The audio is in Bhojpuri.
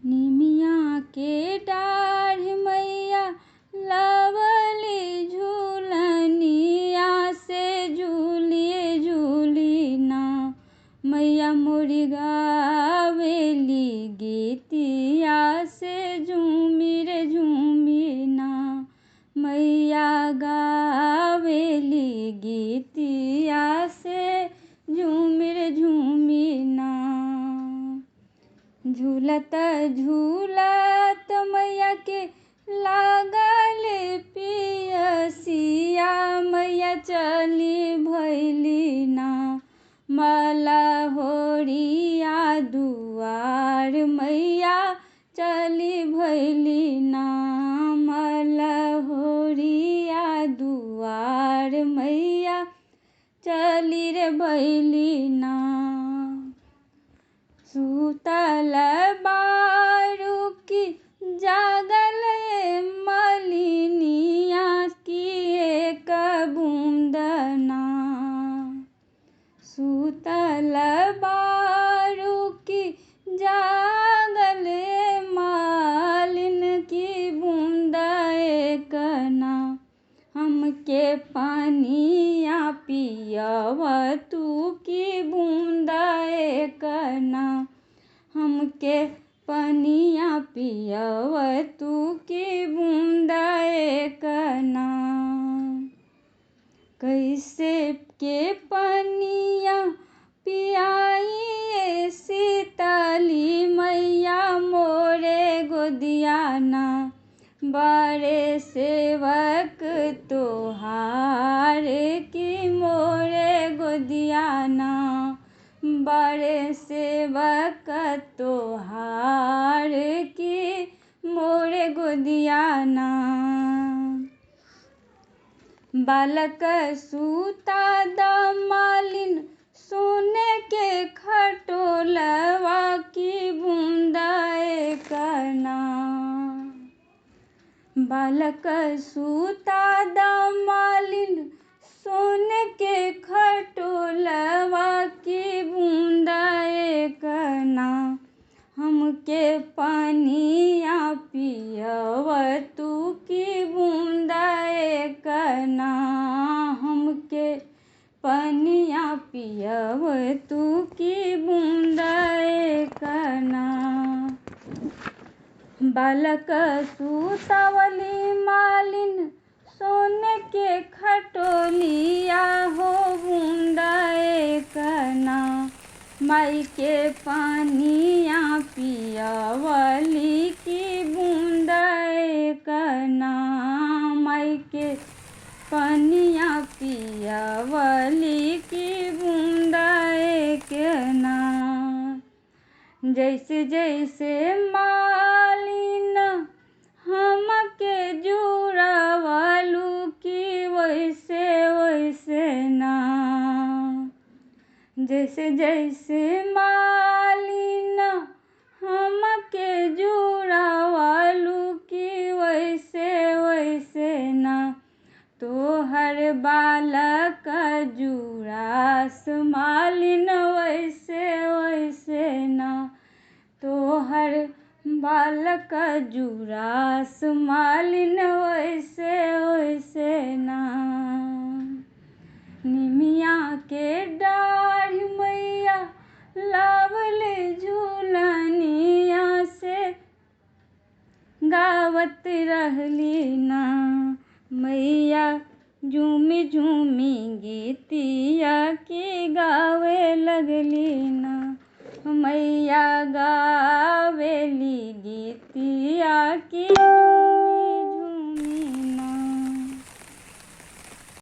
निमिया के डाढ़ मैया लावली झूलनिया से झूली झूली ना। मैया मोरी गावेली गीतिया से झूमी रे झूमी ना। मैया गावेली गीतिया से झूमी रे झूमी ना। झूलत झूलत मैया के लागल पियसिया मैया चली भैली ना। मलहोरिया दुआर मैया चली भैली ना। मलहोरिया दुआर मैया चली रे भैली ना। सुतल बारू की जागल मलिनिया की एक बूंदना। सुतल बारू की जागल मालिन की बूंद एक ना। हमके पानिया पियव तू की बूंद एक ना। हमके पनिया पियव तू की बूंद एक ना। कैसे के पनिया पियाई सीतली मैया मोरे गोदिया ना। बड़े सेवक तोहार की मोरे गोदिया ना। बड़े सेवक तोहार की मोरे गोदिया ना। बालक सूता the मालिन सोने के खटोलवा की बूंद एक ना। बालक सूता the मालिन सोने के खटोलवा की बूंद एक ना। हमके पनिया पियव तू की बूंद एक ना। हमके पनिया पियव तू की बूंद एक ना। बालक सुतवली मालिन सोने के खटोलिया हो बूंद एक ना। माई के पानिया पियवली की बूंद एक ना। माई के पनिया पियवली की बूंद एक ना। जैसे जैसे मालिन हमके जुड़वलू की वैसे वैसे ना। जैसे जैसे मालिन हमके जुड़वलू की वैसे वैसे ना। तोहर बालक जुड़ास मालिन वैसे वैसे ना। तोहर बालक जुड़ास मालिन वैसे वैसे ना। निमिया के डाढ़ मैया लावल झूलनिया से गावत रहली ना। मैया झूमी झूमी गीतिया की गावे लगली ना। मैया गावेली गीतिया की